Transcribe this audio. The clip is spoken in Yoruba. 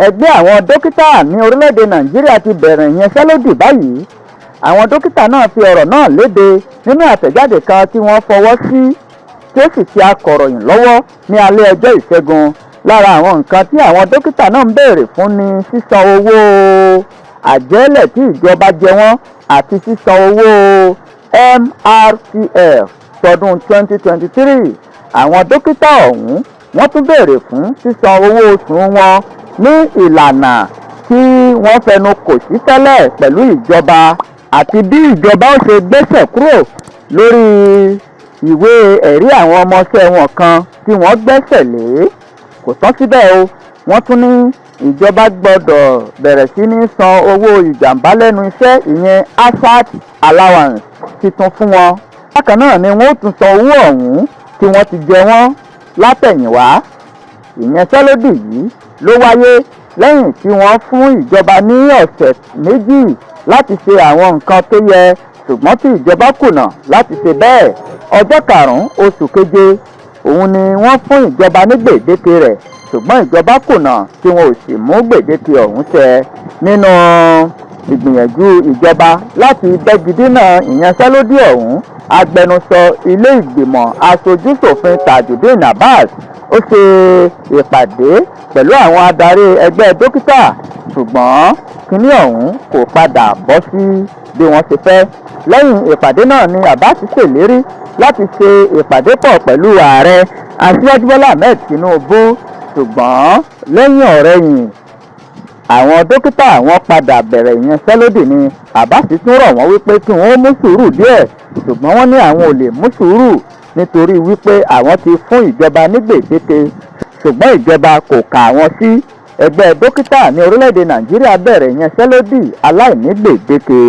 Ẹgbẹ́ àwọn dókítà ní orílẹ̀-èdè Nàìjíríà ti bẹ̀rẹ̀ ìyanṣẹ́lódì báyìí. Àwọn dókítà náà fi ọ̀rọ̀ náà léde nínú àtẹ̀jáde kan tí wọ́n fọwọ́ sí, tí ó sì ti akọ̀ròyìn lọ́wọ́ ní alẹ́ ọjọ́ Ìṣẹ́gun. Lára àwọn nǹkan tí àwọn dókítà náà ń béèrè fún ni sísan owó àjẹ́lẹ̀ tí ìjọba jẹ wọ́n àti sísan owó MRTF tọdún 2023. Àwọn dókítà ọ̀hún, wọ́n tún béèrè fún sísan owó oṣù wọn ní ìlànà tí wọ́n fẹnu kò sí tẹ́lẹ̀ pẹ̀lú ìjọba, àti bí ìjọba ó ṣe gbéṣẹ́ kúrò lórí ìwé ẹ̀rí àwọn ọmọọṣẹ́ wọn kan tí wọ́n gbẹ́sẹ̀ lé. Kò tán síbẹ̀ o, wọ́n tún ní ìjọba gbọ́dọ̀ bẹ̀rẹ̀ sí ní san owó ìjàmbá lẹ́nu iṣẹ́, ìyẹn hazard allowance tuntun fún wọn. Bákan náà ni wọ́n ó tún san owó ọ̀hún tí wọ́n ti jẹ wọ́n látẹ̀yìnwá. Ìyanṣẹ́lódì yìí ló wáyé lẹ́yìn tí wọ́n fún ìjọba ní ọ̀sẹ̀ 2 láti ṣe àwọn nǹkan tó yẹ, ṣùgbọ́n tí ìjọba kùnà láti ṣe bẹ́ẹ̀. Ọjọ́ 5 oṣù keje òun ni wọ́n fún ìjọba ní gbèdéke rẹ̀, ṣùgbọ́n ìjọba kùnà tí wọn ò sì mú gbèdéke ọ̀hún ṣẹ. Nínú ìgbìyànjú ìjọba láti bẹ́gi dínà ìyanṣẹ́lódì ọ̀hún, agbẹnusọ ilé ìgbìmọ̀ aṣojúṣòfin Tajudeen Abbas, ó ṣe ìpàdé pẹ̀lú àwọn adarí ẹgbẹ́ dókítà, ṣùgbọ́n kínní ọ̀hún kò padà bọ́ sí bí wọ́n ṣe fẹ́. Lẹ́yìn ìpàdé náà ni Abbas ṣèlérí láti ṣe ìpàdé pọ̀ pẹ̀lú ààrẹ Aṣíwájú Bọ́lá Ahmed Tinubu, ṣùgbọ́n lẹ́yìn ọ̀rẹyìn àwọn dókítà, wọn padà bẹ̀rẹ̀ ìyanṣẹ́lódì ni. Abbas tún rọ̀ wọ́n wípé kí wọ́n mú sùúrù díẹ̀, ṣùgbọ́n wọ́n ní àwọn ò lè mú sùúrù nítorí wípé àwọn ti fún ìjọba ní gbèdéke, ṣùgbọ́n ìjọba kò kà wọ́n sí. Ẹgbẹ́ dókítà ní orílẹ̀-èdè Nàìjíríà bẹ̀rẹ̀ ìyanṣẹ́lódì aláìní gbèdéke.